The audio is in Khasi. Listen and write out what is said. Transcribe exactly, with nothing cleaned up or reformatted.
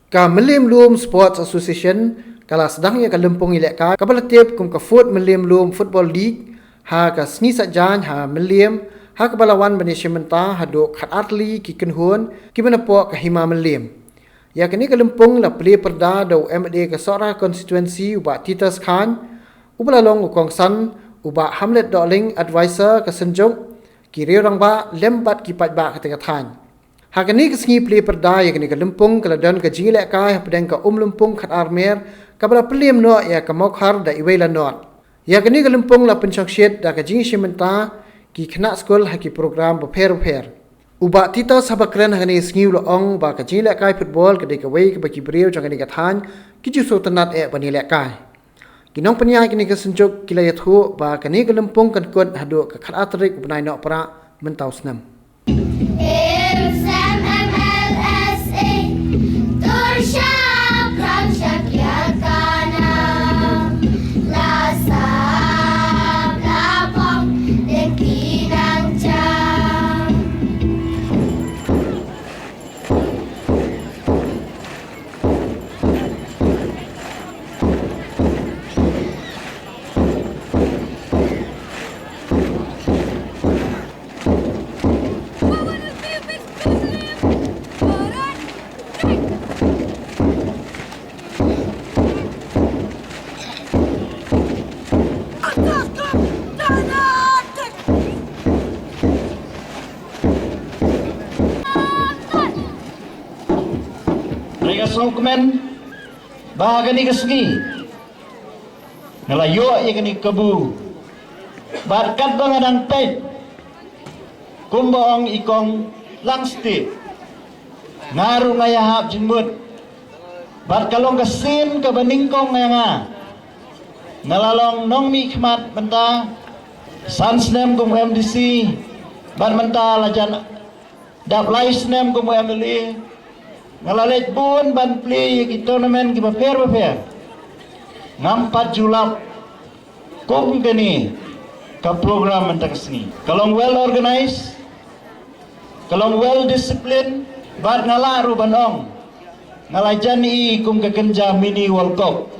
Ka Mylliem Lum Sports Association ka la sdang ïa ka lympung ïalehkai kaba la tip kum ka Fourth Mylliem Lum Football League ha ka sngi Saitjaiñ ha Mylliem, ha kaba la wan ban ïashim bynta haduh khatar tylli ki kynhun kiba napoh ka Hima Mylliem. Ïa kane ka lympung la plie pyrda da u M L A ka Sohra Constituency u Bah Titus Chyne, uba la long u kongsan, u Bah Hamlet Dohling, advisor ka Synjuk, ki riew rangbah lem bad ki paidbah katei ka thaiñ. Ha kane ka sngi plie pyrda ïa kane ka lympung ka la don ka jingïalehkai hapdeng ka Umlympung Khatar Mer, kaba la pynliem noh ïa ka Mawkhar da iwei la not. Ïa kane ka lympung la pynshongshit da ka jingïashim bynta ki khynnah skul ha ki program bapher bapher. U Bah Titus haba kren ha kane ka sngi u la ong ba ka jingïalehkai football ka dei kawei kaba ki briew jong kane ka thaiñ ki ju sngewtynnat eh ban ïalehkai. Ki nongpynïaid kane ka Synjuk ki la ïathuh ba kane ka lympung kan kut haduh ka khatar tarik u bnai Nohprah mynta u snem. Nga sngewkmen ba ha kane ka sngi nga la ïoh ïa kane ka kabu bad katba nga dang peit kumba ong i Kong Langstieh, nga ruh nga ïahap jingmut bad ka long ka sien kaba nyngkong ïa nga. Nga la long nongmihkhmat mynta san snem kum M D C bad mynta la jan dap lai snem kum M L A. Nga la leit bun ban plie ïa ki tournament kiba pher bapher. Ngam pat ju lap kum kane ka program mynta ka sngi. Ka long well organized, ka long well disciplined bad nga lah ruh ban ong nga la jan i kum ka kynja mini World Cup.